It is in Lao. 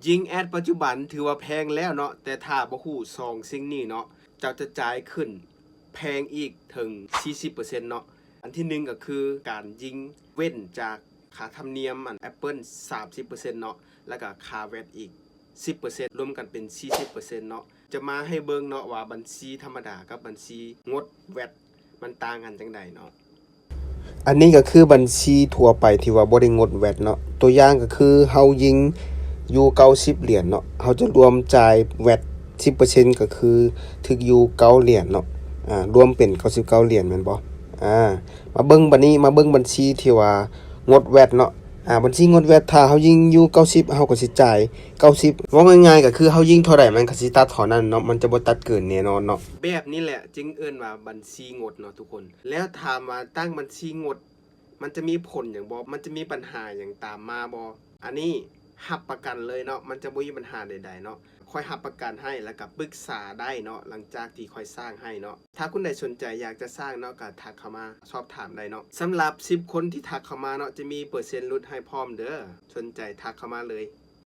ຍິງແອັດປັດຈຸບັນຖືວ່າແພງແລ້ວເນາະ, ແຕ່ຖ້າບໍ່ຮູ້ສອງສິ່ງນີ້ເນາະ ເຈົ້າຈະຈ່າຍຂຶ້ນແພງອີກເຖິງສີ່ສິບເປີເຊັນເນາະ. ອັນທີໜຶ່ງກໍຄືການຍິງເວັ້ນຈາກຄ່າທຳນຽມອັນ Apple ສາມສິບເປີເຊັນເນາະ, ແລ້ວກໍຄ່າ VAT ອີກສິບເປີເຊັນ ລວມກັນເປັນສີ່ສິບເປີເຊັນເນາະ. ຈະມາໃຫ້ເບິ່ງເນາະວ່າບັນຊີທຳມະດາກັບບັນຊີງົດ VAT ມັນຕ່າງກັນຈັ່ງໃດເນາະ. ອັນນີ້ກໍຄືບັນຊີທົ່ວໄປທີ່ວ່າບໍ່ໄດ້ງົດ VAT ເນາະ. ຕົວຢ່າງກໍຄືເຮົາຍິງຢູ່ເກົ້າສິບຫຼຽນເນາະ, ເຮົາຈະລວມຈ່າຍ VAT ສິບເປີເຊັນ ກໍຄືຖືກຢູ່ເກົ້າຫຼຽນເນາະ. ອາ ລວມເປັນເກົ້າສິບເກົ້າຫຼຽນແມ່ນບໍ່? ອາ ມາເບິ່ງບັດນີ້ ມາເບິ່ງບັນຊີທີ່ວ່າງົດ VAT ເນາະ. ອາ ບັນຊີງົດ VAT ຖ້າເຮົາຍິງຢູ່ເກົ້າສິບ ເຮົາກໍຊິຈ່າຍເກົ້າສິບ. ເວົ້າງ່າຍໆກໍຄືເຮົາຍິງເທົ່າໃດມັນກໍຊິຕັດເທົ່ານັ້ນເນາະ, ມັນຈະບໍ່ຕັດເກີນແນ່ນອນເນາະ. ແບບນີ້ແຫຼະຈຶ່ງເອີ້ນວ່າບັນຊີງົດເນາະທຸກຄົນ. ແລ້ວຖາມວ່າຕັ້ງບັນຊີງົດ ມັນຈະມີຜົນຫຍັງບໍ່? ມັນຈະມີບັນຫາຫຍັງຕາມມາບໍ່? ອັນນີ້ຮັບປະກັນເລີຍເນາະ, ມັນຈະບໍ່ມີບັນຫາໃດໆເນາະ. ຂ້ອຍຮັບປະກັນໃຫ້ ແລ້ວກໍປຶກສາໄດ້ເນາະ ຫຼັງຈາກທີ່ຂ້ອຍສ້າງໃຫ້ເນາະ. ຖ້າຄົນໃດສົນໃຈຢາກຈະສ້າງເນາະ ກໍທັກເຂົ້າມາສອບຖາມໄດ້ເນາະ. ສຳລັບສິບຄົນທີ່ທັກເຂົ້າມາເນາະ ຈະມີເປີເຊັນຫຼຸດໃຫ້ພ້ອມເດີ. ສົນໃຈທັກເຂົ້າມາເລີຍ.